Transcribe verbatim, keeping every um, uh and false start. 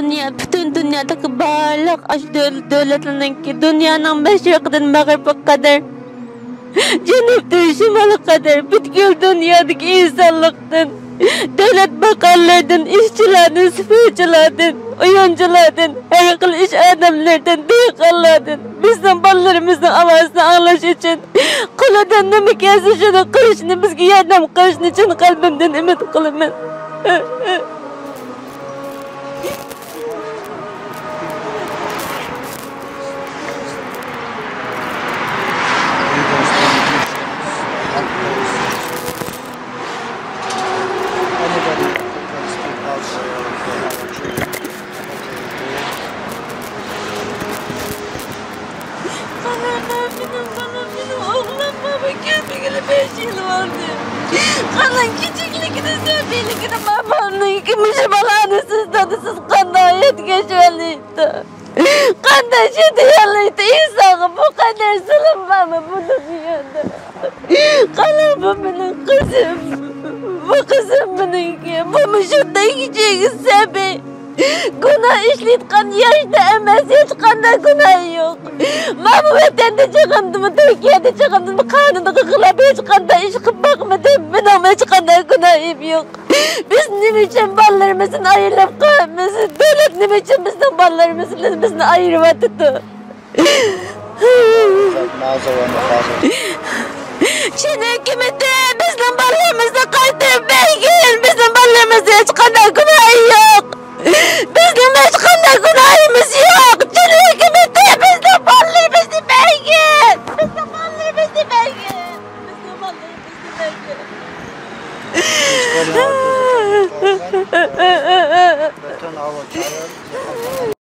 دۇنيا، پۈتۈن دۇنيادىكى بارلىق ئاشۇ دۆل-، دۆلەتلەرنىڭكى، دۇنيانىڭ مەشرىقىدىن مەغرىبىگە قەدەر، جەنۇبتىن شىمالغا قەدەر پۈتكۈل دۇنيادىكى ئىنسانلىقتىن، دۆلەت ماكانلىرىدىن، ئىشچىلاردىن، سۈپۈرگۈچىلاردىن، ئويۇنچۇلاردىن، ھەر خىل ئىش ئادەملىرىدىن، دېھقانلاردىن، بىزنىڭ بالىلىرىمىزنىڭ ئاۋازىنى ئاڭلاش ئۈچۈن، قولىدىن نېمە كەلسە شۇنى قىلىشىنى، بىزگە ياردەم قىلىشىنى چىن قەلبىمدىن ئۈمىد قىلىمەن. قاراڭ، مېنىڭ بالام، مېنىڭ ئوغلۇم، مانا كەلمىگىلى بەش يىل بولدى. قاراڭ، كىچىكلىكىدىن، سەبىيلىكىدىن مانا بالىنىڭ مۇشۇ بالىنى سىز، دادىسىز قانداق ھايات كەچۈرەلەيدۇ؟ قانداق شادىيانلىقتا ئىنسانغا بۇ قەدەر زۇلۇم بارمۇ بۇ دۇنيادا؟ قاراڭ، بۇ مېنىڭ قىزىم. بۇ قىزىم مېنىڭكى. بۇ مۇشۇنداق كىچىك سەبىي. گۇناھ ئىشلەتكەن ياشتا ئەمەس، ھېچقانداق گۇناھى يوق. مانا بۇ ۋەتەندە چىققاندىمۇ، تۈركىيەدە چىققاندىمۇ قانۇنغا خىلاپ ھېچقانداق ئىش قىلىپ باقمىدىم. مېنىڭ ھېچقانداق گۇناھىم يوق. بىز نېمە ئۈچۈن بالىلىرىمىزدىن ئايرىلىپ قالىمىز؟ دۆلەت نېمە ئۈچۈن بىزنىڭ بالىلىرىمىزدىن بىزنى ئايرىۋاتىدۇ؟ چىن ھۆكۈمىتى، بىزنىڭ بالىلىرىمىزنى قايتۇرۇپ بەرگىن. بىزنىڭ بالىلىرىمىزنىڭ ھېچقانداق گۇناھى يوق. بىزنىڭ ھېچقانداق گۇناھىمىز يوق. چىن ھۆكۈمىتى، بىزنىڭ بالىلىرىمىزنى بەرگىن. بىزنىڭ بالىلىرىمىزنى بەرگىن. بىزنىڭ بالىلىرىمىزنى بەرگىن.